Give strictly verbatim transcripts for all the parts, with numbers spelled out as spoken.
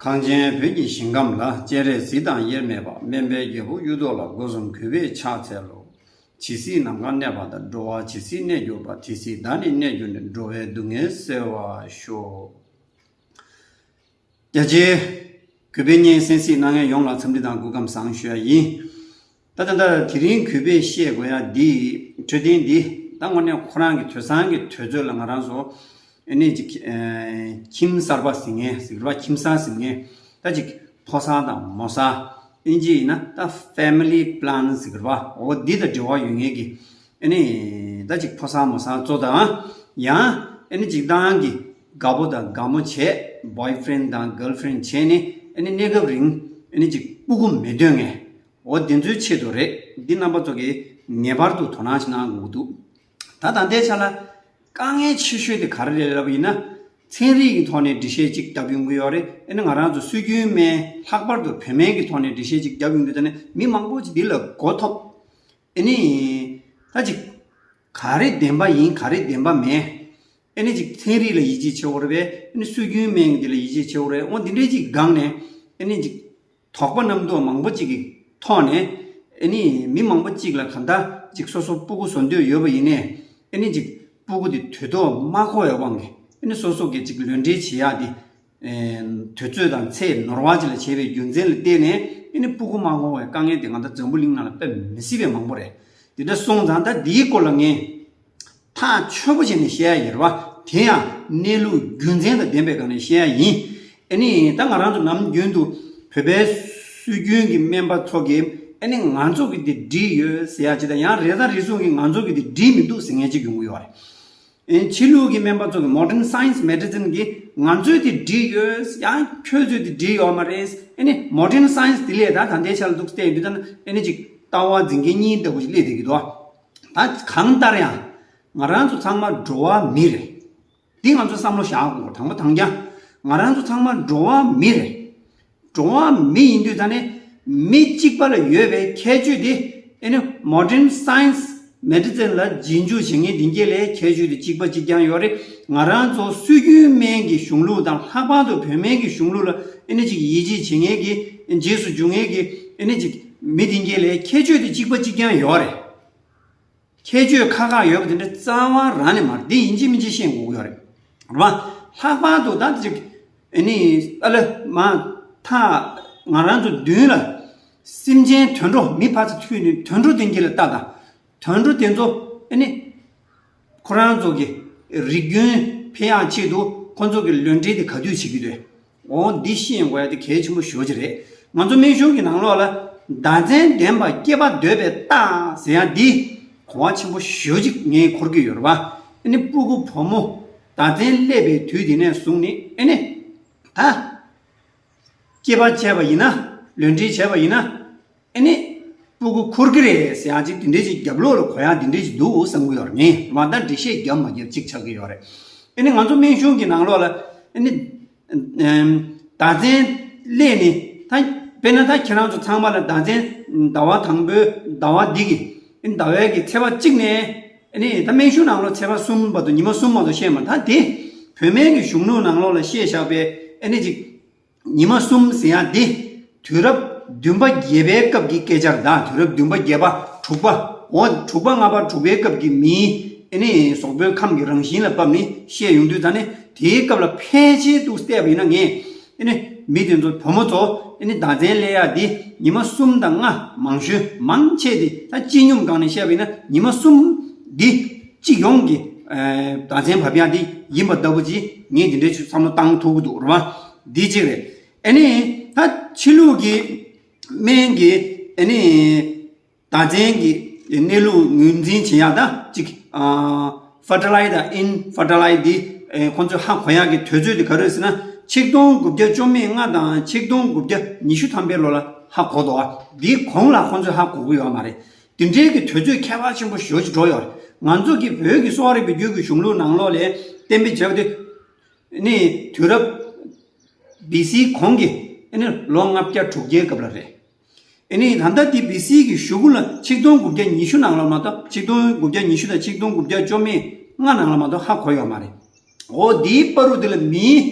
གངས་ཅན་བོད་ཀྱི་ཞིང་ཁམས་ལ། སྤྱན་རས་གཟིགས་དང་དབྱེར་མེད་པ། སྨན་པའི་རྒྱལ་པོ་གཡུ་ཐོག་ལ། སྒོ་གསུམ་གུས་པས་ཕྱག་འཚལ་ལོ། ཇི་སྲིད་ནམ་མཁའ་གནས་པ་དང་། འགྲོ་བ་ཇི་སྲིད་གནས་གྱུར་པ། དེ་སྲིད་བདག་ནི་གནས་གྱུར་ནས། འགྲོ་བའི་སྡུག་བསྔལ་སེལ་བར་ཤོག། རྒྱ་ཆེའི་གུས་པས་སྙན་གསན་གཟིགས་གནང་མཁན་ཡོངས་ལ་འཚམས་འདྲི་དང་སྐུ་ཁམས་བཟང་ཞུ་ཡ་ཡིན། ད་ད་ལྟ་དེ་རིང་གུས་པས་བཤད་དགོས་ཡ་འདི་འཕྲོད་བསྟེན་འདི་ད་དངོས་གནས་ཁོ་རང་གི་དུས་སང་གི་དུས་ཚོད་ལ་ང་རང་ཚོ་ཨ་ནི་ཅིག་ཨ་ཁྱིམ་གསར་པ་ཟིན་མཁན་ཟེར་བ། ཁྱིམ་གསར་ཟིན་མཁན། ད་ཅིག་ཕོ་གསར་དང་མོ་གསར། ཨིན་ཇི་ཡིན་ན་ད་family plan་ཟེར་བ། འོ་འདི་དང་འབྲེལ་བ་ཡོད་མཁན་གྱི་ཨ་ནི་ད་ཅིག་ཕོ་གསར་མོ་གསར་ཚོ་དང་། ཡང་ཨ་ནི་ཅིག་ཏང་གི་དགའ་པོ་དང་དགའ་མོ་བྱས། boyfriend་དང་girlfriend་བྱས་ནས་ཨ་ནི་གནས་སྐབས་རིང་ཨ་ནི་ཅིག་སྤུ་གུ་མི་འདོད་མཁན། འོ་དེ་ཚོའི་ཆེད་དུ་རེད། འདི་རྣམ་པ་ཚོ་གིས་ངེས་པར་དུ་དོ་སྣང་ཞིག་གནང་དགོས་འདུག། ད་ད་ལྟའི་ཆ་ལ་དཀའ་ངལ་ཆེ་ཤོས་དེ་ག་རེ་རེད་ལབ་པ་ཡིན་ན། ཚན་རིག་གི་ཐོག་ནས་འགྲེལ་བཤད་ཅིག་བརྒྱབ་ཡོང་གི་ཡོད་རེད། ཨ་ནི་ང་རང་ཚོ་སྲོལ་རྒྱུན་སྨན། ལྷག་པར་དུ་བོད་སྨན་གྱི་ཐོག་ནས་འགྲེལ་བཤད་ཅིག་བརྒྱབ་ཡོང་དུས། ད་ནི་མི་མང་པོ་ཅིག་འདི་ལ་མགོ་འཐོམས། ཨ་ནི་ད་ཅིག་ག་རེ་བདེན་པ་ཡིན། ག་རེ་བདེན་པ་མེད། ཨ་ནི་ཅིག་ཚན་རིག་ལ་ཡིད་ཆེས་བྱེད་དགོས་རེད་པས། ཨ་ནི་སྲོལ་རྒྱུན་སྨན་གྱི་འདི་ལ་ཡིད་ཆེས་བྱེད་དགོས་རེད། འོ་འདི་འདྲའི་ཅིག་སྒང་ནས་ཨ་ནི་ཅིག་དོགས་པ་རྣམ་རྟོག་མང་པོ་ཅིག་གི་ཐོག་ནས། ཨ་ནི་མི་མང་པོ་ཅིག་ལ་གང་ལྟར་ཅིག་སོ་སོ་སྤུ་གུ་བཟོ་འདོད་ཡོད་པ་ཡིན་ནའི། ཨ་ནི་ཅིག་སྤུ་གུ་དེ་དུས་ཐོག་མ་འཁོར་བའི་དབང་གིས། ཨ་ནི་སོ་སོ་གིས་ཅིག་ལུས་འབྲེལ་བྱེད་ཡག་དེ་ཨེ་དུས་ཚོད་དང་ཚེ་ནོར་བ་ཅིག་ལ་བྱས་པའི་རྒྱུ་མཚན་ལ་བརྟེན་ནས། ཨ་ནི་སྤུ་གུ་མ་འཁོར་བའི་དཀའ་ངལ་དེ་ང་ཚོ་འཛམ་བུ་གླིང་ནང་ལ་དཔེ་མི་སྲིད་པའི་མང་པོ་རེད། དེ་འདྲ་སོང་ཙང་། ད་འདིའི་སྐོར་ལ་ངས་ཐག་ཆོད་པོ་བྱས་ནས་བཤད་ཡ་ཡིན་རེད་པ། དེ་ཡང་གནས་ལུགས་རྒྱུ་མཚན་དང་ལྡན་པའི་སྒང་ནས་བཤད་ཡ་ཡིན། ཨ་ནི་ད་ང་རང་ཚོ་ནམ་རྒྱུན་དུ་བོད་པའི་སྲོལ་རྒྱུན་གྱི་སྨན་པ་ཚོ་གིས། ཨ་ནི་ང་ཚོ་གི་དེ་འགྲིག་ཡོད་ཟེར་ཡ་ཅིག་དང་། ཡང་རེ་ད་རེ་ཟུང་གིས་ང་ཚོ་གི་དེ་འགྲིག་མི་འདུག་ཟེར་མཁན་ཅིག་ཡོང་གི་ཡོད་རེད། ཨ་ནི་ཕྱི་ལུགས་ཀྱི་སྨན་པ་ཚོ་གིས། modern science medicine་གིས་ང་ཚོའི་དེ་འགྲིག་ཡོད། ཡང་ཁྱོད་ཚོའི་དེ་འགྲིག་ཡོད་མ་རེད། ཨ་ནི་modern science་དེ་ལས་ད་ད་ལྟའི་ཆ་ལ་འདུག་བལྟས་ཡོང་དུས། ད་ཨ་ནི་ཅིག་ལྟ་བ་འཛིན་མཁན་གཉིས་ལྟ་བུ་ཞིག་སླེབས་བསྡད་ཀྱི་འདུག། ད་གང་ལྟར་ཡང་ང་རང་ཚོ་ཚང་མ་འགྲོ་བ་མི་རེད། འདི་ང་ཚོ་བསམ་བློ་བཞག་དགོས། དང་པོ་དང་རྐྱང་ང་རང་ཚོ་ཚང་མ་འགྲོ་བ་མི་རེད། འགྲོ་བ་མི་ཡིན་དུས། ད་ནི་མི་གཅིག་པ་ལ་ཡོད་པའི་ཁྱད་ཆོས་དེ། ཨ་ནི་modern science medicine་ལ་རྗེས་འཇུག་བྱེད་མཁན་དེ་གྱད་ལ་ཁྱད་ཆོས་དེ་གཅིག་པ་གཅིག་རྐྱང་ཡོད་རེད། ང་རང་ཚོ་སྲོལ་རྒྱུན་སྨན་གྱི་གཞུང་ལུགས་དང་། ལྷག་པར་དུ་བོད་སྨན་གྱི་གཞུང་ལུགས་ལ་ཨ་ནི་ཅིག་ཡིད་ཆེས་བྱེད་མཁན་གྱི། རྗེས་སུ་འཇུག་མཁན་གྱི་ཨ་ནི་ཅིག་མི་དེ་གྱད་ལ་ཁྱད་ཆོས་དེ་གཅིག་པ་གཅིག་རྐྱང་ཡོད་རེད། ཁྱད་ཆོས་ཁག་ཁག་ཡོད་པ་དེ་འདྲ་རྩ་བ་རང་ནས་མ་རེད། དེ་ཡིན་གཅིག་མིན་གཅིག་ཤེས་དགོས་ཀྱི་ཡོད་རེད། རེད་པ། ལྷག་པར་དུ་ད་ཅིག་ཨ་ནི་ཨ་ལ་མ་ཐག་ང་རང་ཚོ་མདུན་ལ་སེམས་ཅན་དུད་འགྲོ། མི་ཕར་ཚུར་མཐུད་ནས་དུད་འགྲོ་དེ་གྱད་ལ་ལྟ་དང་། དུད་འགྲོ་དེ་ཚོ་ཨ་ནི་ཁོ་རང་ཚོ་གི་རིགས་རྒྱུན་འཕེལ་ཡག་ཆེད་དུ་ཁོ་ཚོ་གི་ལུས་འབྲེལ་དེ་ག་དུས་བྱེད་ཀྱི་འདུག། འོ་འདི་ཤེས་དགོས་ཡ་དེ་གལ་ཆེན་པོ་ཞེ་པོ་ཅིག་རེད། ང་ཚོ་སྨན་གཞུང་གི་ནང་ལོགས་ལ། ཟླ་མཚན་ལྡན་པ་སྐྱེས་པ་འདོད་པའི་རྟགས་ཟེར་ཡ་འདི་གོ་བ་ཆེན་པོ་ཞེ་པོ་ཅིག་ངས་འཁོར་གྱི་ཡོད་རེད་པ། ཨ་ནི་སྤུ་གུ་བུ་མོ་ཟླ་མཚན་སླེབས་པའི་དུས་དེ་ནས་བཟུང་ནས། ཨ་ནི་ད་སྐྱེས་པ་བྱས་པ་ཡིན་ན། ལུས་འབྲེལ་བྱས་པ་ཡིན་ན། ཨ་ནི་སྤུ་གུ་འཁོར་གྱི་རེད་ཟེར་ཡག་ཅིག་དེ་འདྲས་ཅིག་རྒྱབ་ལོགས་ལ་གོ་ཡག་དེ་འདྲས་ཅིག་འདུག་བསམ་གྱི་ཡོད་རེད། ངས་མ་ད་འགྲེལ་བཤད་རྒྱབ་མ་རྒྱབ་ཅིག་ཆགས་ཀྱི་ཡོད་རེད། ཨ་ནི་ང་ཚོ་སྨན་གཞུང་གི་ནང་ལོགས་ལ། ཨ་ནི་ཨམ་ཟླ་མཚན་སླེབས་ནས། ད་དཔེར་ན་ད་ཁྱེད་རང་ཚོ་ཚང་མ་ལ་ཟླ་མཚན་ཟླ་བ་དང་པོའི་ཟླ་བ་འདི་གི། ཨ་ནི་ཟླ་བའི་གི་ཚེས་པ་གཅིག་ནས། ཨ་ནི་ད་སྨན་གཞུང་ནང་ལོགས་ཚེས་པ་གསུམ་བར་དུ། ཉི་མ་གསུམ་བར་དུ་བཤད་མ། ད་དེ་བོད་སྨན་གྱི་གཞུང་ལུགས་ནང་ལོགས་ལ་བཤད་བཞག་པའི་ཨ་ནི་ཅིག་ཉི་མ་གསུམ་ཟེར་ཡག་འདི་དུས་རབས་བདུན་པ་བརྒྱད་པའི་སྐབས་ཀྱི་སྐད་ཆ་རེད། ད་དུས་རབས་བདུན་པ་བརྒྱད་པ་དྲུག་པ། འོ་དྲུག་པ་ལྔ་པ་དྲུག་པའི་སྐབས་ཀྱི་མིའི་ཨ་ནི་གཟུགས་པོའི་ཁམས་ཀྱི་རང་བཞིན་ལ་བབས་ནས་བཤད་ཡོང་དུས། ད་ནི་དེའི་སྐབས་ལ་ཕལ་ཆེར་འདུག་བལྟས་པ་ཡིན་ན། ངས་ཨ་ནི་མི་དེ་ཚོ་བུ་མོ་ཚོ་ཨ་ནི་ཟླ་མཚན་སླེབས་ཡག་འདི་ཉི་མ་གསུམ་དང་ལྔ། མང་ཤོས་མང་ཆེ་དེ། ད་སྤྱི་སྙོམས་སྒང་ནས་བཤད་པ་ཡིན་ན་ཉི་མ་གསུམ་འདི་སྤྱི་ཡོངས་ཀྱི་ཨ་ཟླ་མཚན་བབས་ཡག་འདི་ཡིན་པ་ལྟ་བུ་ཅིག་ངས་འདི་འདྲའི་ཅིག་བསམ་བློ་བཏང་ཐུབ་ཀྱི་འདུག་རེད་པ། འདི་གཅིག་རེད། ཨ་ནི་ད་ཕྱི་ལུགས་ཀྱི་སྨན་གྱིས་ཨ་ནི་ཟླ་མཚན་གྱི་གནས་ལུགས་ངོས་འཛིན་བྱེད་ཡག་ད་ཅིག་ཨ་ཕར་ཊི་ལའི་དང་ཨིན་ཕར་ཊི་ལའི་འདི། ཨེ་ཁོང་ཚོས་ཧ་གོ་ཡག་གི་དུས་ཚོད་དེ་ག་རེ་རེད་ཟེར་ན། ཆིག་སྟོང་དགུ་བརྒྱ་བཅུ་མེད་ལྔ་དང་ཆིག་སྟོང་དགུ་བརྒྱ་ཉི་ཤུ་ཐམ་པའི་ལོ་ལ་ཧ་གོ་འདུག་ཨ། འདིའི་གོང་ལ་ཁོང་ཚོས་ཧ་གོ་གི་ཡོད་མ་རེད། དེ་འདྲའི་གི་དུས་ཚོད་ཁྱད་པར་ཆེན་པོ་ཞེ་པོ་ཅིག་འགྲོ་ཡོད་རེད། ང་ཚོ་གི་བོད་ཀྱི་གསོ་བ་རིག་པའི་རྒྱུད་ཀྱི་གཞུང་ལུགས་ནང་ལོགས་ལ་གཏན་འབེབས་བྱས་པ་དེ་ནི་དུས་རབས་བི་སི་གོང་གི་ཨ་ནི་ལོ་ལྔ་བརྒྱ་དྲུག་བརྒྱའི་སྐབས་ལ་རེད། ཨ་ནི་ད་ལྟ་འདི་བི་སི་གི་གཞུག་གུ་ལ་ཆིག་སྟོང་དགུ་བརྒྱ་ཉི་ཤུ་ནང་ལ་མ་གཏོགས། ཆིག་སྟོང་དགུ་བརྒྱ་ཉི་ཤུ་དང་ཆིག་སྟོང་དགུ་བརྒྱ་བཅུ་མེད་ལྔ་ནང་ལ་མ་གཏོགས་ཧ་གོ་ཡོད་མ་རེད། འོ་འདིའི་བར་དུ་དེ་ལ་མིའི་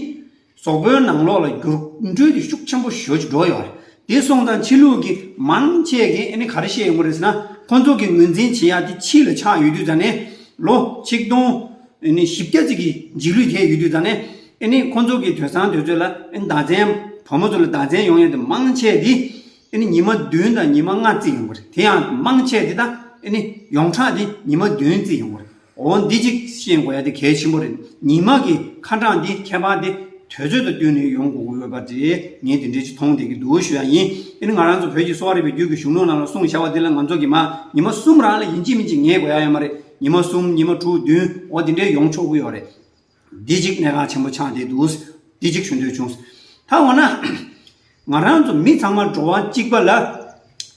བཙོག་པའི་ནང་ལོགས་ལ་འགྱུར་འགྲོས་དེ་ཤུགས་ཆེན་པོ་ཞེ་པོ་ཅིག་འགྲོ་ཡོད་རེད། དེ་སོང་ཙང་ཕྱི་ལུགས་ཀྱི་མང་ཆེ་གིས་ཨ་ནི་ག་རེ་བཤད་ཡོང་གི་རེད་ཟེར་ན། ཁོང་ཚོ་གི་ངོས་འཛིན་བྱེད་ཡག་དེ་ཕྱི་ལ་ཆགས་ཡོད་དུས་ཙང་ནས་ལོ་ཆིག་སྟོང་ཨ་ནི་བཞི་བརྒྱ་ཙམ་གྱི་རྗེས་ལུས་ཐེབས་ཡོད་དུས་ཙང་ནས། ཨ་ནི་ཁོང་ཚོ་གི་དུས་སང་དུས་ཚོད་ལ་ཨ་ནི་བདག་འཛིན། བུ་མོ་ཚོ་ལ་བདག་འཛིན་ཡོང་ཡག་དེ་མང་ཆེ་དེ་ཨ་ནི་ཉི་མ་བདུན་དང་ཉི་མ་ལྔ་བརྩིས་ཡོང་གི་རེད། དེ་ཡང་མང་ཆེ་དེ་ད་ཨ་ནི་ཡོངས་གྲགས་དེ་ཉི་མ་བདུན་བརྩིས་ཡོང་གི་རེད། འོ་འདི་གཅིག་ཤེས་དགོས་ཡ་དེ་གལ་ཆེན་པོ་རེད། ཉི་མ་གི་ཁ་གྲངས་འདི་ཁྱད་པར་འདི་དུས་ཚོད་དང་བསྟུན་ནས་ཡོང་དགོས་ཀྱི་ཡོད་པ་རེད། ངས་དེ་འདྲའི་ཅིག་མཐོང་བསྡད་ཀྱི་འདུག་ཞུ་ཡ་ཡིན། ཨ་ནི་ང་རང་ཚོ་བོད་ཀྱི་གསོ་བ་རིག་པའི་རྒྱུད་ཀྱི་གཞུང་ལུགས་ནང་ལ་གསུངས་བཞག་པ་འདི་ལ་ང་ཚོ་གི་མ་ཉི་མ་གསུམ་རང་ལ་ཡིན་གཅིག་མིན་གཅིག་ངེས་དགོས་ཡ་ཡོད་མ་རེད། ཉི་མ་གསུམ། ཉི་མ་དྲུག་བདུན། འོ་དེ་འདྲའི་ཡོང་ཆོག་གི་ཡོད་རེད། འདི་གཅིག་གནད་འགག་ཆེན་པོ་ཆགས་བསྡད་འདུག་འདི་གཅིག་ཞུ་འདོད་བྱུང་། ད་འོ་ན། ང་རང་ཚོ་མི་ཚང་མ་འགྲོ་བ་གཅིག་པ་ལ།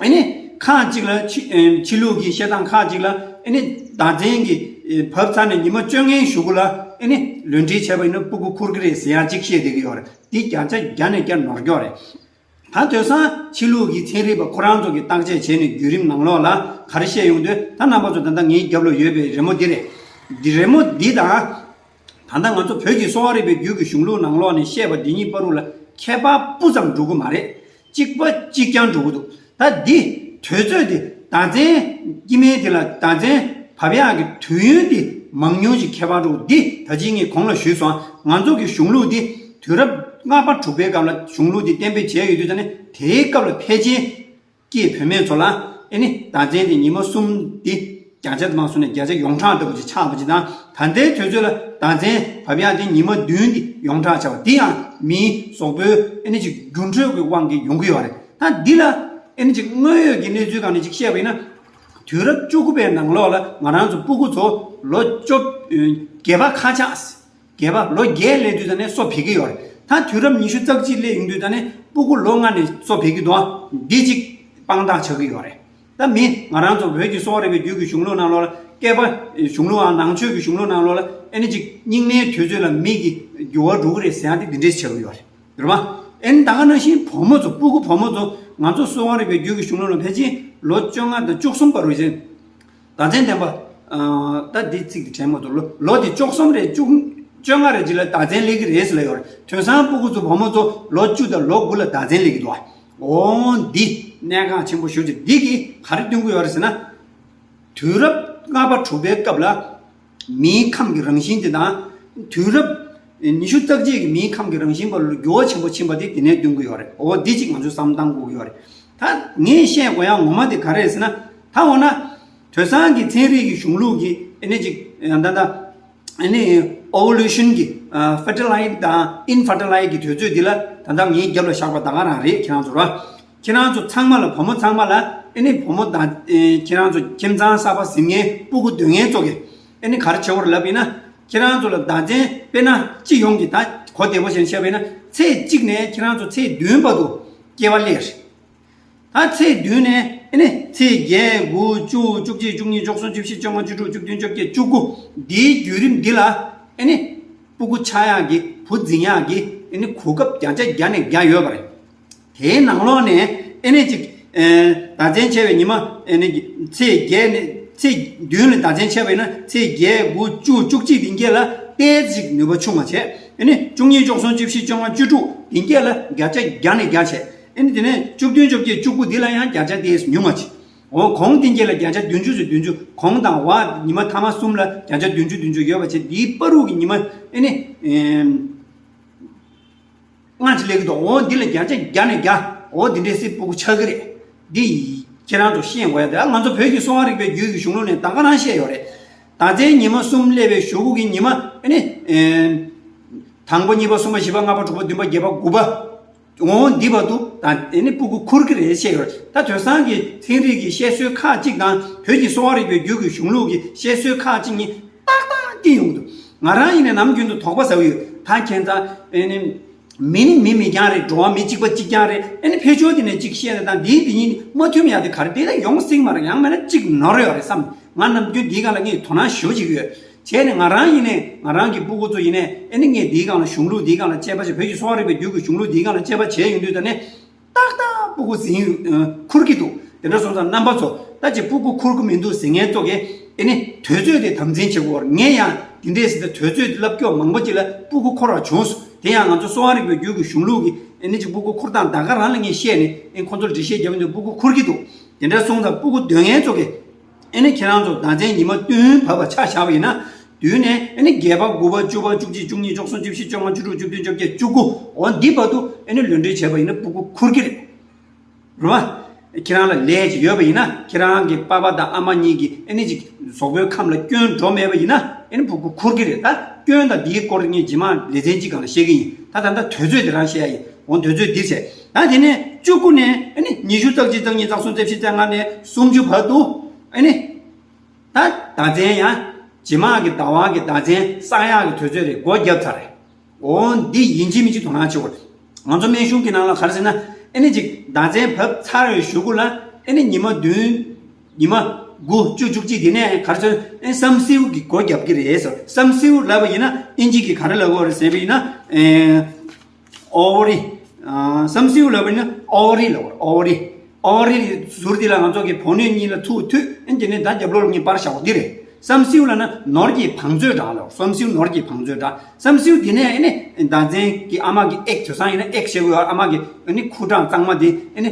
ཨ་ནི་ཁག་ཅིག་ལ་ཕྱི་ཨེ་ཕྱི་ལུགས་ཀྱི་བཤད་སྟངས་ཁག་ཅིག་ལ། ཨ་ནི་བདག་འཛིན་གྱི་ཨེ་བབས་ཚར་ནས་ཉི་མ་བཅོ་ལྔའི་གཞུག་གུ་ལ་ཨ་ནི་ལུས་འབྲེལ་བྱས་པ་ཡིན་ན་སྤུ་གུ་འཁོར་གྱི་རེད་ཟེར་ཡག་ཅིག་བཤད་བསྡད་ཀྱི་ཡོད་རེད། འདི་བརྒྱ་ཆ་བརྒྱ་ནས་བརྒྱ་ནོར་སྐྱོ་རེད། ད་དེང་སང་ཕྱི་ལུགས་ཀྱི་ཚན་རིག་པ་ཁོ་རང་ཚོ་གིས་བརྟག་དཔྱད་བྱས་ནས་བརྒྱུད་རིམ་ནང་ལོགས་ལ་ག་རེ་བཤད་ཡོང་དུས། ད་རྣམ་པ་ཚོ་ད་ལྟ་ངའི་རྒྱབ་ལ་ཡོད་པའི་རི་མོ་འདི་རེད། འདི་རི་མོ་འདི་དང་། ད་ལྟ་ང་ཚོ་བོད་ཀྱི་གསོ་བ་རིག་པའི་རྒྱུད་ཀྱི་གཞུང་ལུགས་ནང་ལོགས་ནས་བཤད་པ་འདི་གཉིས་བར་དུ་ལ་ཁྱད་པར་སྤུ་ཙམ་འགྲོ་གི་མ་རེད། གཅིག་པ་གཅིག་རྐྱང་འགྲོ་གི་འདུག་ད་འདི་དུས་ཚོད་འདི་བདག་འཛིན་སྐྱེ་དམན་འདི་ལ་བདག་འཛིན་བབས་ཡག་གི་དུས་ཡུན་འདི་མང་ཉུང་ཞིག་ཁྱད་པར་འགྲོ་གི། འདི་ད་ཅི་ངས་གོང་ལ་ཞུས་སོང་། ང་ཚོ་གི་གཞུང་ལུགས་འདི་དུས་རབས་ལྔ་པ་དྲུག་པའི་སྐབས་ལ་གཞུང་ལུགས་འདི་གཏན་འབེབས་བྱས་ཡོད་དུས་ཙང་ནས། དེའི་སྐབས་ལ་ཕལ་ཆེར་སྐྱེས་བུད་མེད་ཚོ་ལ་ཨེ་ནི་བདག་འཛིན་དེ་ཉི་མ་གསུམ་དེ་བརྒྱ་ཆ་དུ་མ་སོང་ནས་བརྒྱ་ཆ་ཡོངས་གྲགས་ལྟ་བུ་ཅིག་ཆགས་པ་ཅིག་དང་། ད་ལྟའི་དུས་ཚོད་ལ་བདག་འཛིན་བབས་ཡག་དེ་ཉི་མ་བདུན་དེ་ཡོངས་གྲགས་ཆགས་པ་དེ་ཡང་མིའི་གཟུགས་པོའི་ཨེ་ནི་ཅིག་འགྱུར་འགྲོས་ཀྱི་དབང་གིས་ཡོང་གི་ཡོད་རེད། ད་འདི་ལ་ཨེ་ནི་ཅིག་དངོས་ཡོད་ཀྱི་གནས་ཚུལ་སྒང་ནས་ཅིག་བཤད་པ་ཡིན་ན། དུས་རབས་བཅུ་དགུ་པའི་ནང་ལོགས་ལ་ང་རང་ཚོ་སྤུ་གུ་ཚོ་ལོ་བཅོ་བརྒྱད་པ་ཁ་ཆགས། བརྒྱད་པ་ལོ་བརྒྱད་སླེབས་དུས་ཙ་ནས་གསོ་བྱེད་ཀྱི་ཡོད་རེད། ད་དུས་རབས་ཉི་ཤུ་རྩ་གཅིག་སླེབས་ཡོང་དུས་ཙ་ནས་སྤུ་གུ་ལོ་ལྔ་ནས་གསོ་བྱེད་ཀྱི་འདུག་འདི་གཅིག་དཔང་རྟགས་ཆགས་ཀྱི་ཡོད་རེད། ད་མི་ང་རང་ཚོ་བོད་ཀྱི་གསོ་བ་རིག་པའི་རྒྱུད་ཀྱི་གཞུང་ལུགས་ནང་ལོགས་ལ་བསྐལ་པ་གཞུང་ལུགས་ཨ་ནང་ཆོས་ཀྱི་གཞུང་ལུགས་ནང་ལོགས་ལ་ཨེ་ནི་ཅིག་སྙིགས་མའི་དུས་ཚོད་ལ་མི་གི་འགྱུར་བ་འགྲོ་གི་རེད་ཟེར་ཡག་དེ་འདི་འདྲས་ཆགས་ཀྱི་ཡོད་རེད། རེད་པ། ཨེ་ནི་ད་ག་ནང་བཞིན་བུ་མོ་ཚོ་སྤུ་གུ་བུ་མོ་ཚོ་ང་ཚོ་གསོ་བ་རིག་པའི་རྒྱུད་ཀྱི་གཞུང་ལུགས་ལ་ཕལ་ཆེར་ལོ་བཅོ་ལྔ་དང་བཅུ་གསུམ་བར་དུ་ཕྱིན། བདག་འཛིན་ལྡན་པ། ཨ། ད་འདི་ཚིག་འདི་དྲན་མ་ཐུབ། ལོ་ལོ་འདི་བཅུ་གསུམ་རེད། བཅུ་བཅོ་ལྔ་རེད། ཅིག་ལ་བདག་འཛིན་སླེབས་ཀྱི་རེད་ཟེར་ལབ་ཡོད་རེད། དེང་སང་སྤུ་གུ་ཚོ་བུ་མོ་ཚོ་ལོ་བཅུ་དང་ལོ་དགུ་ལ་བདག་འཛིན་སླེབས་ཀྱི་འདུག་འོ་འདི་གནད་འགག་ཆེན་པོ་ཞེ་པོ་ཅིག་འདི་གིས་ག་རེ་སྟོན་གྱི་ཡོད་རེད་ཟེར་ན། དུས་རབས་ལྔ་པ་དྲུག་པའི་སྐབས་ལ་མིའི་ཁམས་ཀྱི་རང་བཞིན་དེ་དང་། དུས་རབས་ཉི་ཤུ་རྩ་གཅིག་གི་མིའི་ཁམས་ཀྱི་རང་བཞིན་བར་ལ་འགྱུར་བ་ཆེན་པོ་ཕྱིན་པ་དེ་དེ་ནས་སྟོན་གྱི་ཡོད་རེད། འོ་འདི་གཅིག་ང་ཚོས་བསམ་བློ་གཏང་དགོས་ཀྱི་ཡོད་རེད། ད་ངས་བཤད་དགོས་ཡག་ངོ་མ་དེ་ག་རེ་རེད་ཟེར་ན། ད་འོ་ན། དེང་སང་གི་ཚན་རིག་གི་གཞུང་ལུགས་ཀྱི་ཨེ་ནི་ཅིག་ད་ལྟ་ཨེ་ནི་ཨེ་ཝོ་ལུ་ཤན་གྱི་ཨ་ཕར་ཊི་ལའི་ཛི་དང་ཨིན་ཕར་ཊི་ལའི་ཛི་གི་དུས་ཚོད་འདི་ལ་ད་ལྟ་ངའི་རྒྱབ་ལ་བཞག་པ་ད་ག་རང་རེད། ཁྱེད་རང་ཚོ་ར། ཁྱེད་རང་ཚོ་ཚང་མ་ལ་བུ་མོ་ཚང་མ་ལ་ཨེ་ནི་བུ་མོ་དང་ཨེ་ཁྱེད་རང་ཚོ་ཁྱིམ་ཚང་གསར་པ་ཟིན་མཁན་སྤུ་གུ་འདོན་མཁན་ཚོ་གིས་ཨེ་ནི་ག་རེ་བྱེད་དགོས་རེད་ལབ་ཡིན་ན། ཁྱེད་རང་ཚོ་ལ་བདག་འཛིན་དཔེར་ན་སྤྱི་ཡོངས་ཀྱི་ད་གོ་བདེ་པོ་བྱས་ནས་བཤད་པ་ཡིན་ན། ཚེས་གཅིག་ནས་ཁྱེད་རང་ཚོ་ཚེས་བདུན་བར་དུ་སྐྱེ་བ་སླེབས་རེད། ད་ཚེས་བདུན་ནས་ཨེ་ནི་ཚེས་བརྒྱད། དགུ། བཅུ། བཅུ་གཅིག། བཅུ་གཉིས། བཅུ་གསུམ། བཅུ་བཞི། བཅོ་ལྔ། བཅུ་དྲུག། བཅུ་བདུན། བཅོ་བརྒྱད། བཅུ་དགུ། འདིའི་བརྒྱུད་རིམ་འདི་ལ་ཨེ་ནི་སྤུ་གུ་ཆགས་ཡག་གི་བུ་འཛིན་ཡག་གི་ཨེ་ནི་གོ་སྐབས་བརྒྱ་ཆ་བརྒྱ་ནས་བརྒྱ་ཡོད་པ་རེད། དེའི་ནང་ལོགས་ནས་ཨེ་ནི་ཅིག་ཨེ་བདག་འཛིན་བྱས་པའི་ཉི་མ་ཨེ་ནི་ཚེས་བརྒྱད་ནས་ཚེས་བདུན་ལ་བདག་འཛིན་བྱས་པ་ཡིན་ན། ཚེས་བརྒྱད། དགུ། བཅུ། བཅུ་གཅིག་འདི་གྱད་ལ་ཏོག་ཙམ་ཅིག་ནུས་པ་ཆུང་བ་བྱས། ཨེ་ནི་བཅུ་གཉིས། བཅུ་གསུམ། བཅུ་བཞི། བཅོ་ལྔ། བཅུ་དྲུག་འདི་གྱད་ལ་བརྒྱ་ཆ་བརྒྱ་ནས་བརྒྱ་བྱས། ཨེ་ནི་དེ་ནས་བཅུ་བདུན། བཅོ་བརྒྱད། བཅུ་དགུ་འདི་ལ་ཡང་བརྒྱ་ཆ་ཏོག་ཙམ་ཉུང་བ་བྱས། འོ་གོང་འདི་གྱད་ལ་བརྒྱ་ཆ་བདུན་ཅུ་ཙམ། བདུན་ཅུ། གོང་དང་བ་ཉི་མ་ཐ་མ་གསུམ་ལ་བརྒྱ་ཆ་བདུན་ཅུ་བདུན་ཅུ་ཡོད་པ་བྱས། འདིའི་བར་དུ་གི་ཉི་མ་ཨེ་ནི་ཨེམ། ལྔ་ཅིག་སླེབས་ཀྱི་འདུག་འོ་འདི་ལ་བརྒྱ་ཆ་བརྒྱ་ནས་བརྒྱ། འོ་འདི་འདྲའི་སི་སྤུ་གུ་ཆགས་ཀྱི་རེད། འདི་ཁྱེད་རང་ཚོ་ཤེས་དགོས་ཡ་དེ། ང་ཚོ་བོད་ཀྱི་གསོ་བ་རིག་པའི་རྒྱུད་ཀྱི་གཞུང་ལུགས་ནས་ད་ག་རང་བཤད་ཡོད་རེད། བདག་འཛིན་ཉི་མ་གསུམ་སླེབས་པའི་གཞུག་གུ་གི་ཉི་མ་ཨེ་ནི་ཨེ་དང་པོ། གཉིས་པ། གསུམ་པ། བཞི་པ། ལྔ་པ། དྲུག་པ། བདུན་པ། བརྒྱད་པ། དགུ་པ། འོ་འདི་བར་དུ་ད་ཨེ་ནི་སྤུ་གུ་འཁོར་གྱི་རེད་བཤད་ཡོད་རེད། ད་དེང་སང་གི་ཚན་རིག་གི་བཤད་སྲོལ་ཁག་ཅིག་དང་བོད་ཀྱི་གསོ་བ་རིག་པའི་རྒྱུད་ཀྱི་གཞུང་ལུགས་ཀྱི་བཤད་སྲོལ་ཁག་ཅིག་གཉིས་ཏག་ཏག་འགལ་ཡོང་གི་འདུག་ང་རང་ཡིན་ནའི་ནམ་རྒྱུན་དུ་དོགས་པ་ཟ་གི་ཡོད། ད་ཁྱེད་ཚོ་ཨེ་ནི། མི་ནི་མི་མི་རྐྱང་རེད། འགྲོ་བ་མི་གཅིག་པ་གཅིག་རྐྱང་རེད། ཨ་ནི་ཕར་ཕྱོགས་དེ་ནས་གཅིག་བཤད་ན་དང་དེའི་དེ་གཉིས་མ་མཐུན་ཡ་དེ་ག་རེ་དེ་ལ་ཡོང་སྲིད་མ་རེད། ཡང་མིན་ན་གཅིག་ནོར་ཡོད་རེད་བསམ། ང་ནམ་རྒྱུན་དེའི་སྒང་ལ་ངས་དོ་སྣང་ཞེ་པོ་བྱེད་ཀྱི་ཡོད། བྱས་ནས་ང་རང་ཡིན་ནའི་ང་རང་གི་སྤུ་གུ་ཚོ་ཡིན་ནའི་ཨ་ནི་ངས་དེའི་སྒང་ལ་གཞུང་ལུགས་དེའི་སྒང་ལ་དཔྱད་པ་བྱས། བོད་ཀྱི་གསོ་བ་རིག་པའི་རྒྱུད་ཀྱི་གཞུང་ལུགས་དེའི་སྒང་ལ་དཔྱད་པ་བྱས་ཡོང་དུས་ད་ནས། ཏག་ཏག་སྤུ་གུ་འཛིན་ཡོད། ཨ། འཁོར་གྱི་འདུག་དེ་འདྲ་སོང་ཙང་རྣམ་པ་ཚོ་ད་ཅིག་སྤུ་གུ་འཁོར་གྱི་མི་འདུག་ཟེར་མཁན་ཚོ་གིས་ཨེ་ནི་དུས་ཚོད་དེ་དམ་འཛིན་བྱེད་དགོས། ངས་ཡང་དེ་འདྲས་ཟེར་ཏེ་དུས་ཚོད་དེ་ལབ་སྐྱོ་མང་པོ་ཅིག་ལ་སྤུ་གུ་འཁོར་བ་བྱུང་སོང་ དེ་ཡང་ང་ཚོ་གསོ་བ་རིག་པའི་རྒྱུད་ཀྱི་གཞུང་ལུགས་ཀྱི་ཨེ་ནི་ཅིག་སྤུ་གུ་འཁུར་སྟངས་ད་ག་རང་ལ་ངས་བཤད་ནས་ཨེ་ཁོ་ཚོར་འགྲེལ་བཤད་རྒྱབ་ཡོང་དུས་སྤུ་གུ་འཁུར་གྱི་འདུག་དེ་འདྲ་སོང་ཙང་སྤུ་གུ་འདོད་མཁན་ཚོ་གིས་ཨེ་ནི་ཁྱེད་རང་ཚོ་ཟླ་མཚན་ཉི་མ་བདུན་བབས་པ་ཆ་བཞག་པ་ཡིན་ན། བདུན་ནས་ཨེ་ནི་བརྒྱད་པ། དགུ་པ། བཅུ་པ། བཅུ་གཅིག། བཅུ་གཉིས། བཅུ་གསུམ། བཅུ་བཞི། བཅོ་ལྔ། བཅུ་དྲུག། བཅུ་བདུན། བཅོ་བརྒྱད། བཅུ་དགུ། འོ་འདི་བར་དུ་ཨེ་ནི་ལུས་འབྲེལ་བྱས་པ་ཡིན་ན་སྤུ་གུ་འཁུར་གྱི་རེད། རེད་བ། ཁྱེད་རང་ལ་ལས་ཅིག་ཡོད་པ་ཡིན་ན། ཁྱེད་རང་གི་པ་ཕ་དང་ཨ་མ་གཉིས་ཀྱིས་ཨེ་ནི་ཅིག་གཟུགས་པོའི་ཁམས་ལ་སྐྱོན་འགྲོ་མེད་པ་ཡིན་ན། ཨེ་ནི་སྤུ་གུ་འཁུར་གྱི་རེད། ད་སྐྱོན་དང་འདིའི་སྐོར་ངས་རྗེས་མ་ལེ་ཚན་གཅིག་སྒང་ལ་བཤད་ཀྱི་ཡིན། ད་ད་ལྟ་དུས་ཚོད་དེ་རང་བཤད་ཡ་ཡིན། འོ་དུས་ཚོད་འདི་བྱས། ད་དེ་ནས་བཅུ་དགུ་ནས་ཨེ་ནི་ཉི་ཤུ་རྩ་གཅིག་རྩ་གཉིས་རྩ་གསུམ་རྩ་བཞི་རྩ་ལྔ་ནས་སུམ་ཅུ་བར་དུ་ཨེ་ནི། ད་ཟླ་མཚན་ཡང་རྗེས་མ་གི་ཟླ་བ་གི་ཟླ་མཚན་བསག་ཡག་གི་དུས་ཚོད་རེད། སྒོ་བརྒྱབ་ཚར་རེད། འོ་འདི་ཡིན་གཅིག་མིན་གཅིག་དོ་སྣང་བྱེད་དགོས་རེད། ང་ཚོ་སྨན་གཞུང་གི་ནང་ལ་ག་རེ་ཟེར་ན། ཨེ་ནི་ཅིག་ཟླ་མཚན་བབས་ཚར་བའི་གཞུག་གུ་ལ་ཨེ་ནི་ཉི་མ་བདུན། ཉི་མ་དགུ། བཅུ། བཅུ་གཅིག་དེ་ནས་ག་རེ་ཟེར། ཨེ་སམ་སིའུ་གི་སྒོ་བརྒྱབ་ཀྱི་རེད་ཟེར། སམ་སིའུ་ལབ་པ་ཡིན་ན་ཨིན་ཇི་གི་ག་རེ་ལབ་དགོས་རེད་ཟེར་བ་ཡིན་ན། ཨེ། ཨོ་ཝ་རི། ཨ། སམ་སིའུ་ལབ་པ་ཡིན་ན་ཨོ་ཝ་རི་ལབ་པ་རེད། ཨོ་ཝ་རི། ཨོ་ཝ་རི་ཟུར་འདི་ལ་ང་ཚོ་གི་བུ་སྣོད་གཉིས་ལ་ཚུར་མཐུད། ཨེ་དེ་ནས་ད་རྒྱབ་ལོགས་ལ་གཉིས་པར་བཞག་པ་འདི་རེད། སམ་སིའུ་ལབ་ན་ནོར་གྱི་བང་མཛོད་འདྲ་ལབ། སམ་སིའུ་ནོར་གྱི་བང་མཛོད་འདྲ། སམ་སིའུ་འདི་ནས་ཨེ་ནི་ཟླ་མཚན་གྱི་ཨ་མ་གི་ཨེག་དེང་སང་ཡིན་ན་ཨེག་བྱེད་དགོས་ཡོད། ཨ་མ་གི་ཨེ་ནི་ཁུ་ཁྲག་གཙང་མ་དེ་ཨེ་ནི་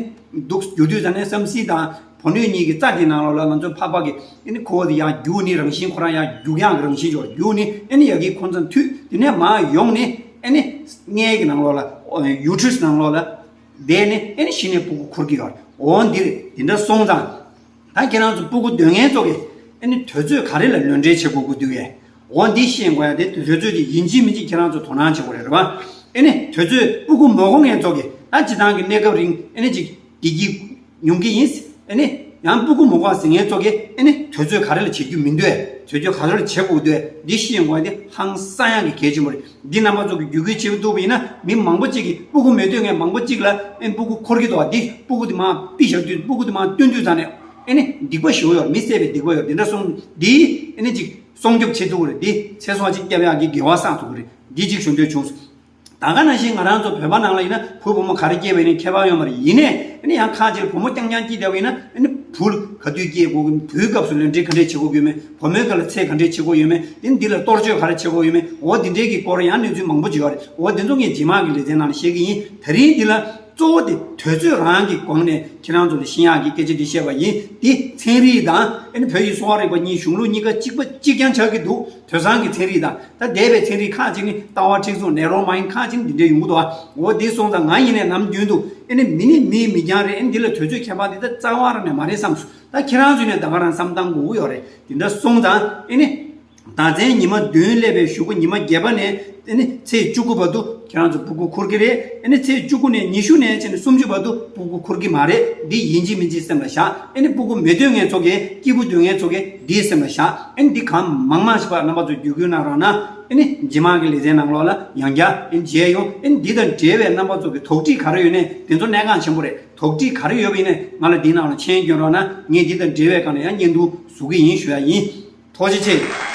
འདུག་རྒྱུ་དུས་ཙ་ནས་སམ་སིའུ་དང་བུ་སྣོད་གཉིས་ཀྱི་རྩ་དེ་ནང་ལོགས་ལ་ང་ཚོ་ཕག་པ་གི་ཨེ་ནི་ཁུ་བ་དེ་ཡར་རྒྱུག་ནི་རང་བཞིན་ཁོ་རང་ཡར་རྒྱུག་ཡག་གི་རང་བཞིན་ཅིག་ཡོད། རྒྱུག་ནི་ཨེ་ནི་ཡ་གི་ཁོ་ཚོ་མཐུད། དེ་ནས་མར་ཡོང་ནི་ཨེ་ནི་མངལ་གྱི་ནང་ལོགས་ལ། ཡུ་ཊི་རས་ནང་ལོགས་ལ་བསྡད་ནས་ཨེ་ནི་གཞི་ནས་སྤུ་གུ་འཁོར་གྱི་ཡོད། འོ་འདི་རེད། དེ་འདྲ་སོང་ཙང་ད་ཁྱེད་རང་ཚོ་སྤུ་གུ་འདོད་མཁན་ཚོ་གིས་ཨེ་ནི་དུས་ཚོད་ག་རེ་ལ་ལུས་འབྲེལ་བྱེད་དགོས་ཀྱི་འདུག་གས། འོ་འདི་ཤེས་དགོས་ཡ་དེ་དུས་ཚོད་དེ་ཡིན་གཅིག་མིན་གཅིག་ཁྱེད་རང་ཚོ་དོ་སྣང་བྱེད་དགོས་རེད། རེད་པ། ཨེ་ནི་དུས་ཚོད་སྤུ་གུ་མ་དགོས་མཁན་ཚོ་གིས་ད་སྤྱིར་བཏང་གི་གནས་སྐབས་རིང་ཨེ་ནི་ཅིག་བདེ་སྐྱིད་ཡོང་གི་ཡིན། ཨེ་ནི་ཡང་སྤུ་གུ་མ་དགོས་ཟེར་མཁན་ཚོ་གིས་ཨེ་ནི་དུས་ཚོད་ག་རེ་ལ་བྱེད་རྒྱུ་མི་འདུག་དུས་ཚོད་ག་རེ་ལ་བྱེད་དགོས་འདུག་འདི་ཤེས་དགོས་ཡ་དེ་ཧང་སང་ཡག་གི་གལ་ཆེན་པོ་རེད། འདི་རྣམ་པ་ཚོ་གིས་བརྒྱུད་སྐུལ་བྱེད་ཐུབ་པ་ཡིན་ན། མི་མང་པོ་གཅིག་གིས་སྤུ་གུ་མི་འདོད་མཁན་མང་པོ་གཅིག་ལ་ཨེ་སྤུ་གུ་འཁོར་གྱི་འདུག་འདི་སྤུ་གུ་དེ་མར་ཕུད་བཞག་དུས། སྤུ་གུ་དེ་མར་བཏོན་དུས་ཙ་ནས་ཨེ་ནི་སྡིག་པ་ཞེ་པོ་ཡོད། མི་བསད་པའི་སྡིག་པ་ཡོད། དེ་འདྲ་སོང་། འདི་ཨེ་ནི་ཅིག་སྲུང་སྐྱོབ་བྱེད་ཐུབ་ཀྱི་རེད། འདི་ཚེ་སྲོག་ཅིག་སྐྱབས་ཡག་གི་དགེ་བ་བསགས་ཐུབ་ཀྱི་རེད། འདི་གཅིག་ཞུ་འདོད་བྱུང་སོང་། ད་ག་ནང་བཞིན་ང་རང་ཚོ་བོད་པ་ནང་ལ་ཡིན་ན་བུ་བུ་མོ་ག་རེ་སྐྱེས་པ་ཡིན་ནའི་ཁྱད་པར་ཡོད་མ་རེད། ཡིན་ནའི་ཨ་ནི་ཡང་ཁ་ཅིག་ལ་བུ་མོ་རྐྱང་རྐྱང་སྐྱེས་བསྡད་པ་ཡིན་ན་ཨ་ནི་བུ་ག་དུས་སྐྱེས་དགོས་ཀྱི། བུའི་སྐབས་སུ་ལུས་འབྲེལ་ག་འདྲས་བྱེད་དགོས་ཀྱི་ཡོད་མེད། བུ་མོའི་སྐབས་ལ་ཚེ་ག་འདྲས་བྱེད་དགོས་ཡོད་མེད། འོ་འདི་འདྲའི་གི་སྐོར་ཡང་གནས་ཚུལ་མང་པོ་ཅིག་ཡོད་རེད། འོ་འདི་འདྲའི་གི་སྐོར་ཡང་གནས་ཚུལ་མང་པོ་ཅིག་ཡོད་རེད། འོ་འདི་ཚོ་ངས་རྗེས་མ་གི་ལེ་ཚན་ནང་ལ་བཤད་ཀྱི་ཡིན། དེ་རིང་འདི་ལ་གཙོ་བོ་དེ་དུས་ཚོད་རང་གི་སྒང་ནས་ཁྱེད་རང་ཚོ་ལ་ཤེས་ཡག་གི་སྐད་ཆ་འདི་བཤད་པ་ཡིན། འདི་ཚན་རིག་དང་ཨ་ནི་བོད་ཀྱི་གསོ་བ་རིག་པ་གཉིས་གཞུང་ལུགས་གཉིས་ཀ་གཅིག་པ་གཅིག་རྐྱང་ཆགས་ཀྱི་འདུག་དེང་སང་གི་ཚན་རིག་དང་ད་འདས་པའི་ཚན་རིག་ཁག་ཅིག་ནི་ལྟ་བ་མཁྲེགས་བཟུང་ནེ་རོ་མའིན་ཁག་ཅིག་ནི་འདི་འདྲ་ཡོང་གི་འདུག་ཨ། འོ་འདི་སོང་ཙང་ང་ཡིན་ནའི་ནམ་རྒྱུན་དུ་ཨེ་ནི་མི་ནི་མིའི་མིག་རྒྱང་རེད། ཨེ་ནི་འདི་ལ་དུས་ཚོད་ཁྱད་པར་འདི་ད་རྩ་བ་རང་ནས་མ་རེད་བསམ་སོང་། ད་ཁྱེད་རང་ཚོས་ནས་ད་ག་རང་བསམ་སྟངས་དགོས་ཀྱི་ཡོད་རེད། དེ་འདྲ་སོང་ཙང་ཨེ་ནི་ཟླ་མཚན་ཉི་མ་བདུན་སླེབས་པའི་གཞུག་གུ་ཉི་མ་བརྒྱད་པ་ནས་ཨེ་ནི་ཚེས་བཅུ་དགུ་བར་དུ་ཁྱེད་རང་ཚོ་སྤུ་གུ་འཁོར་གྱི་རེད། ཨེ་ནི་ཚེས་བཅུ་དགུ་ནས་ཉི་ཤུ་ནས་བྱས་ནས་སུམ་ཅུ་བར་དུ་སྤུ་གུ་འཁོར་གྱི་མ་རེད། འདི་ཡིན་གཅིག་མིན་གཅིག་སེམས་ལ་བཞག་ཨེ་ནི་སྤུ་གུ་མི་འདོད་མཁན་ཚོ་གིས་སྐྱིད་པོ་འདོད་མཁན་ཚོ་གིས་འདི་སེམས་ལ་བཞག་ཨེ་ནི་འདི་གང་མང་མང་ཞིག་པ་རྣམ་པ་ཚོ་བརྒྱུད་སྐུལ་གནང་རོགས་གནང་། ཨེ་ནི་རྗེས་མ་གི་ལེ་ཚན་ནང་ལོགས་ལ་ཡང་བསྐྱར་ཨེ་ནི་མཇལ་ཡོང་། ཨེ་ནི་འདི་དང་འབྲེལ་བའི་རྣམ་པ་ཚོ་གི་དོགས་འདྲི་ག་རེ་ཡོད་ནའི་དེ་ཚོ་གནད་འགག་ཆེན་པོ་རེད། དོགས་འདྲི་ག་རེ་ཡོད་པ་ཡིན་ནའི་ང་ལ་འདི་ནང་ལ་མཆན་སྐྱོན་རོགས་གནང་། ངས་འདི་དང་འབྲེལ་བའི་སྒང་ནས་ཡང་བརྙན་ཐུང་བཟོ་གི་ཡིན་ཞུ་ཡ་ཡིན། ཐུགས་རྗེ་ཆེ།